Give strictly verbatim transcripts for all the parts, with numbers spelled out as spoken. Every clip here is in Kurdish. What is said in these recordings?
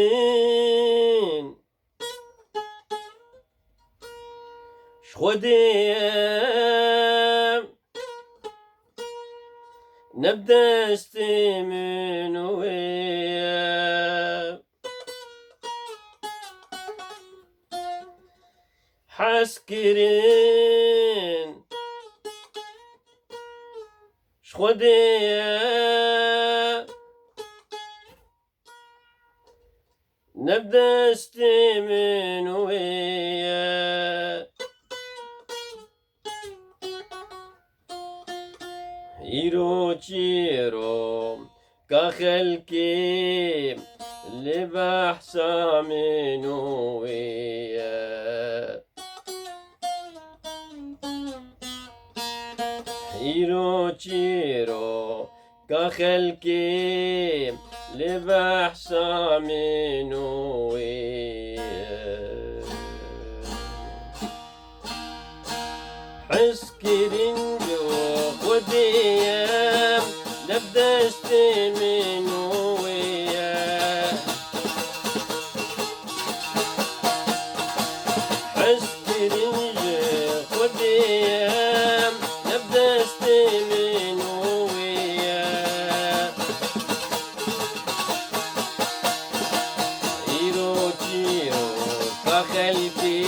Hezkirin ji Xwedê ye, ne bi destê min û wê ye. Hezkirin ji Xwedê ye, ne bi destê min û wê ye. Îro çîroka xelkê li behsa min û wê ye. Îro çîroka xelkê li behsa min û wê ye. Hezkirin ji Xwedê ye, ne bi destê min û wê ye. Hezkirin ji Xwedê ye, ne bi destê min û wê ye. Îro çîroka xelkê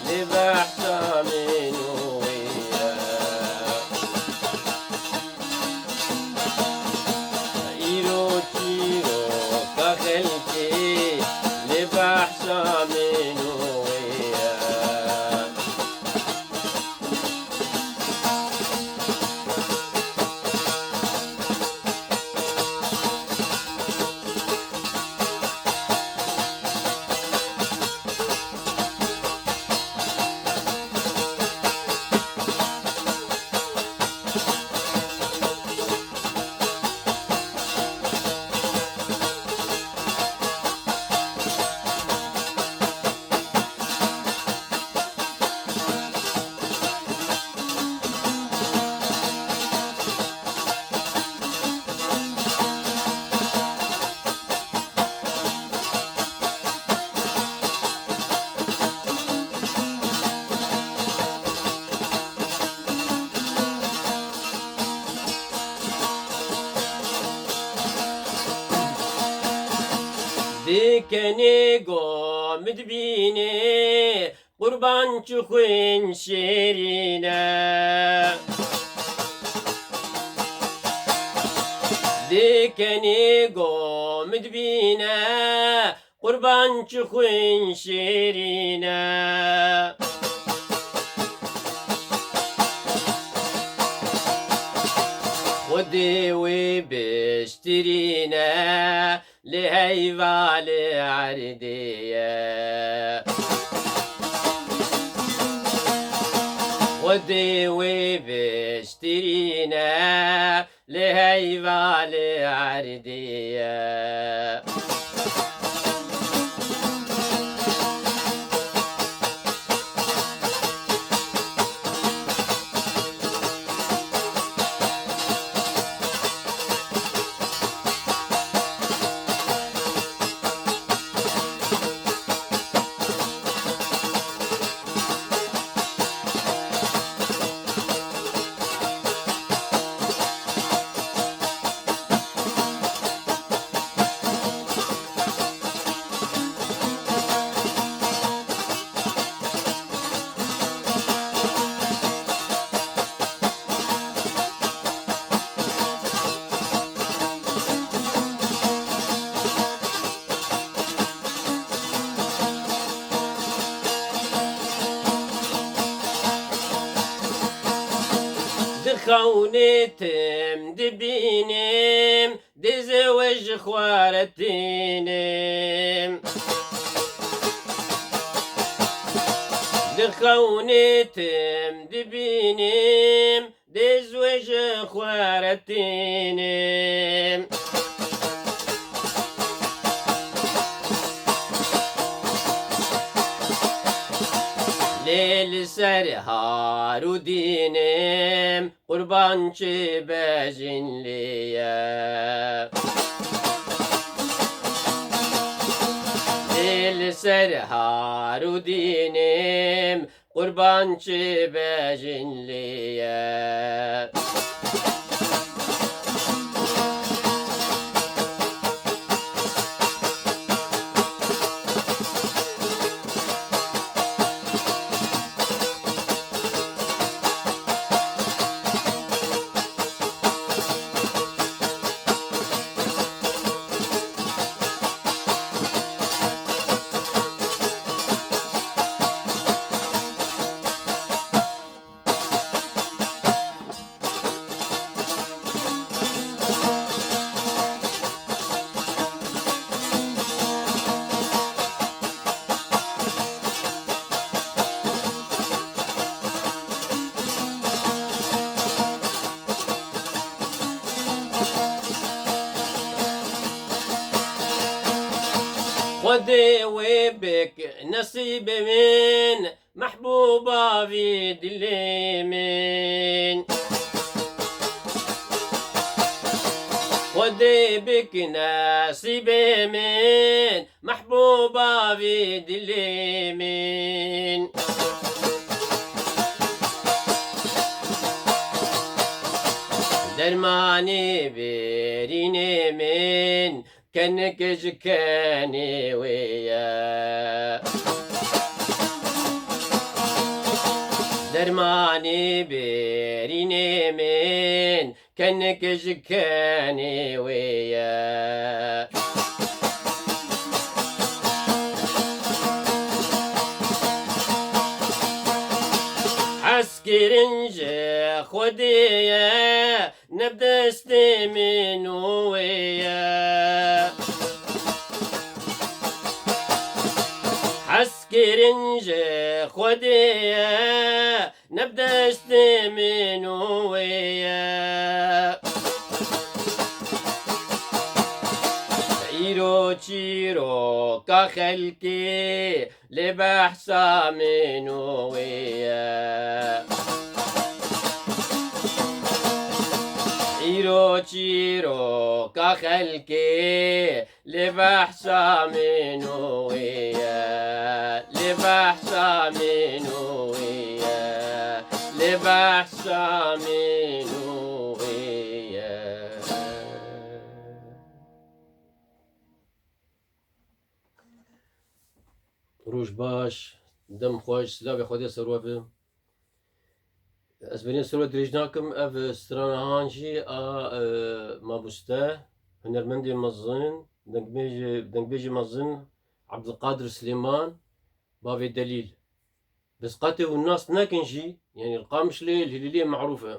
li behsa min û wê ye. Îro çîroka xelkê li behsa min û wê ye. Dikenê go min dibîne, qurban çi xwîn şêrîn e. Dikenê go min dibîne, qurban çi xwîn şêrîn e. Xwedê wê biştirîne, li heyvalê erdê ye. Xwedê wê biştirîne, li heyvalê erdê ye. Di xewnê tim dibînim, dê zewej xwe re tînim. Di xewnê tim dibînim, dê zewej xwe re tînim. Dê li ser har û dînim qurban çi bejin lê ye. Dê li ser har û dînim qurban çi bejin lê ye. Xwedê wê bik nesîbê min, mehbûba vî dilê min. Xwedê bik nesîbê min, mehbûba vî dilê min. Dermanê bêrînê min, kenik ji kenê wê ye. Dermanê bêrînê min, kenik ji kenê wê ye. Hezkirin ji Xwedê ye, ne bi destê min û wê ye. Hezkirin ji Xwedê ye, ne bi destê min û wê ye. Îro çîroka xelkê lê behsa min û wê ye. Îro çîroka xelkê lê behsa min û wê ye, lê behsa min û wê ye, lê behsa min û wê ye. Roj baş, dem xweş, silavê Xwedê ser we be. Ez bêrîn ser we dirêj nakim, ev strana han jî a, e, mamoste, hunermendê mezin, dengbêjê, dengbêjê mezin Abdulkadir Silêman, bavê Delîl. Bes qatê hûn nas nekin jî, yanî li Qamişlê, li Hîlîliyê merûf e.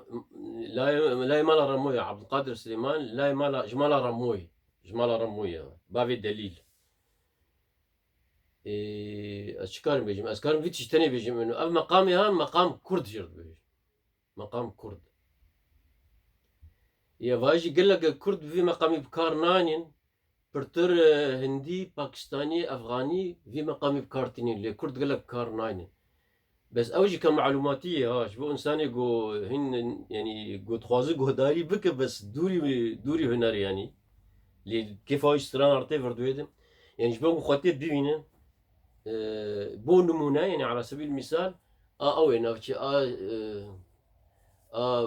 Layê, layê mala Remoyê, Abdulkadir Silêman, layê mala, ji mala Remoyê, ji mala Remoyê ye. Bavê Delîl. Ê, ez çi karim bêjim? Ez karim vî tişt tenê bêjim. Eno, ev meqamê han, meqam kurd jê re dibêjin. Meqam kurd. Yê vayê jî gelek kurd bi vî meqamî bi kar naynin. Pirtir, e, hindî, pakistanî, efxanî vî meqamî bi kar tînin. Lê kurd gelek bi kar naynin. Bes ew jî ke malûmatî ye ha, ji bo însanê ku hîn, yanî ku dixwaze guhdarî bike, bes dûrî, dûrî hunerê yanî. Lê kêfa wî stran artê vir duyê de. Yanî ji bo ku xwe tê bibîne, e, bo nimûne, yanî ala sebîl mîsal, a ew ê navçî, a, e, a,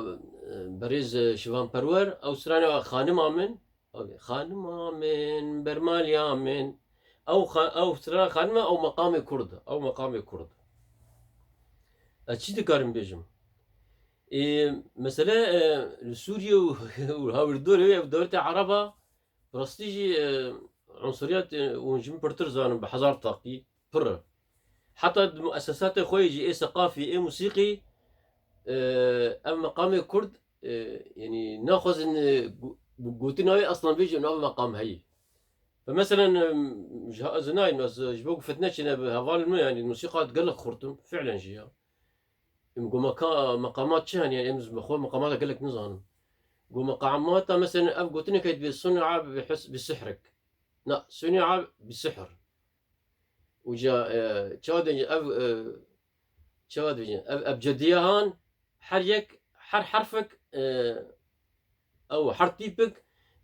e, berêz, e, Şivan Perwer, ew stranê a xanima min, Okey. Xanima min, bermaliya min. Ew xa-, ew strana xanima, ew meqamê kurd. Ew meqamê kurd. Ez çi dikarim bêjim? Ê, mesele, e, li Sûriye û, û hawirdorê wê, ev dewletê Ereba, bi rastî jî, e, unsuriyet, e, hûn ji min pirtir zanin, bi hezar taqî. Pir e. Heta di muesesatê xwe yê jî ê seqafî, ê musîqî, e, ev meqamê kurd, e, yanî naxwazin, e, gu-, gu-, gotina wê eslan bêjin ev meqam heyî. Ve meselen, e, ji ha-, ez nayim, ez ji bo ku fitne çêne bi hevalên min, yanî musîqa gelek xurt im, fi'len jî ya. Em go meka-, meqamat çi hene, yanî em ji xwe meqamata gelek nizanim. Go meqamata, meselen, ev gotinek heye dibê suni'a bi his-, bi sihrik. Na, suni'a bi sihr. Û ca, e, çawa dê ev, e, Çawa dibêjin? Ev ebcediya han her yek, her herfek, e, ew her tîpek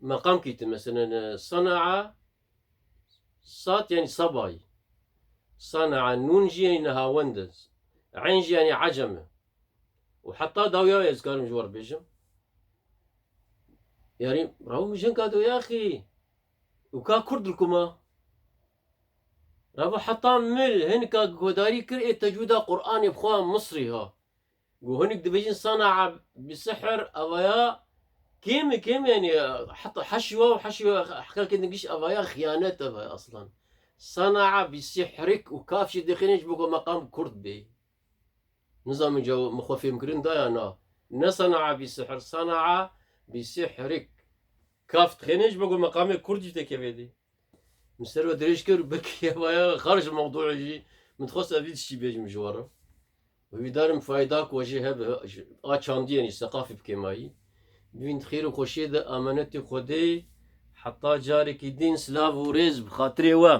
meqamkî te. Meselen, e, sanaa sat, yanî sabayî. Sanaa nûn jî, yanî nehawend e. Eyn jî, yanî ecem e. Û heta dawiya ez karim ji we re bêjim. Yanî, raw jinka do yaxî. Û ka kurd li kuma. Rava heta mil hinka guhdarî kir ê tecwîda Qur'anê bi xwe Misrî ha. Gu hinik dibêjin sanaa bi sihr, evaya kêm e, kêm e, yanî heta heşî wa û heşî wa, hekekê din giş evaya xiyanet e, evaya aslan. Sanaa bi sihrik û kaf jî dixînin ji bo ku meqam kurd bê. Nizanim ca min xwe fêhm kirin da ya na. Ne sanaa bi sihr, sanaa bi sihrik. Kaf dixînin ji bo ku meqamê kurd jî têkevê dê. Min ser we dirêj kir û belkî evaya xarij mewdûê jî min dixwest ev tiştî bêjim ji we re. Hêvîdarim fayda ku we jê hebe, a çandiyê, yanî seqafî bi kêmayî. Bibîn di xêr û xweşiyê de, amenetê Xwedê. Heta carekî din silav û rêz bi xatirê we.